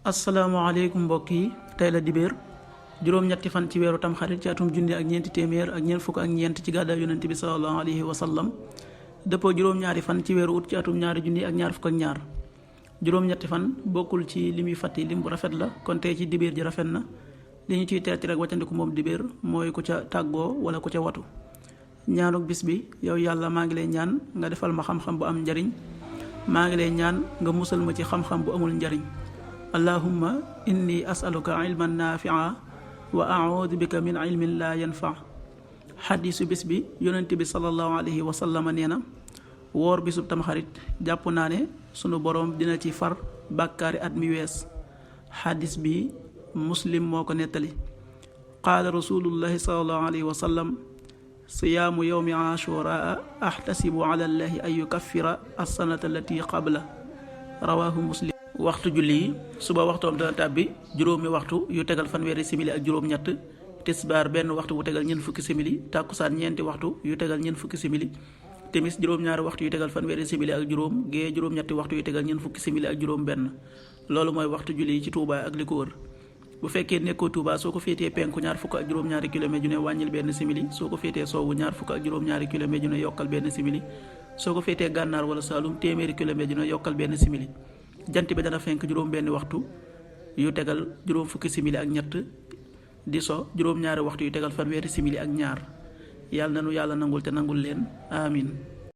asalaamaaleykum mbokk yi tey la dibéer juróom-ñetti fan ci weeru tamxarit ci atum junni ak ñeenti téeméer ak ñeent fukk ak ñeent ci gàddaay yonent bi sallallahu alayhi wa sallam dëppoo juróom-ñaari fan ci weeru ut ci atum ñaari junni ak ñaar fukk ak ñaar juróom-ñetti fan bokkul ci li muy fàtti lim bu rafet la kon tey ci dibéer ji rafet na li ñu ciy teeti rek wàccandiku moom dibéer mooy ku ca tàggoo wala ku ca watu ñaanuk bis bi yow yàlla maa ngi lay ñaan nga defal ma xam-xam bu am njariñ maa ngi lay ñaan nga musal ma ci xam-xam bu amul njariñ allahumma inni asaluka ilman naafia wa audu bika min ilmin laa yanfa xadiisu bis bi yonent bi sallallahu alayhi wa sallam nee na woor bisub tamxarit jàpp naa ne sunu boroom dina ci far bàkkaari at mi wees xadiis bi muslim moo ko nettali qaala rasulullahi sallallahu alayhi wa sallam siyaamu yowmi ashuraa ahtasibu ala allahi an yukaffira assanata allati qabla rawaahu muslim waxtu julli yi suba waxtoom dana tàbbi juróomi waxtu yu tegal fanweeri simili ak juróom-ñett tisbaar benn waxtu bu tegal ñeent fukki simili tàkkusaan ñeenti waxtu yu tegal ñeent fukki simili timis juróom-ñaari waxtu yu tegal fanweeri simili ak juróom gee juróom-ñetti waxtu yu tegal ñeent fukki simili ak juróom benn loolu mooy waxtu julli yi ci Touba ak li ko wër bu fekkee nekkoo Touba soo ko féetee penku ñaar fukk ak juróom-ñaari kilomètre ju ne wàññil benn simili soo ko féetee sowwu ñaar fukk ak juróom-ñaari kilomètre ju ne yokkal benn simili soo ko féetee gànnaar wala Saalum téeméeri kilomètre ju ne yokkal benn simili jant bi dana fenk juróom benn waxtu yu tegal juróom fukki simili ak ñett di so juróom-ñaari waxtu yu tegal fanweeri simili ak ñaar yàlla na nu yàlla nangul te nangul leen amin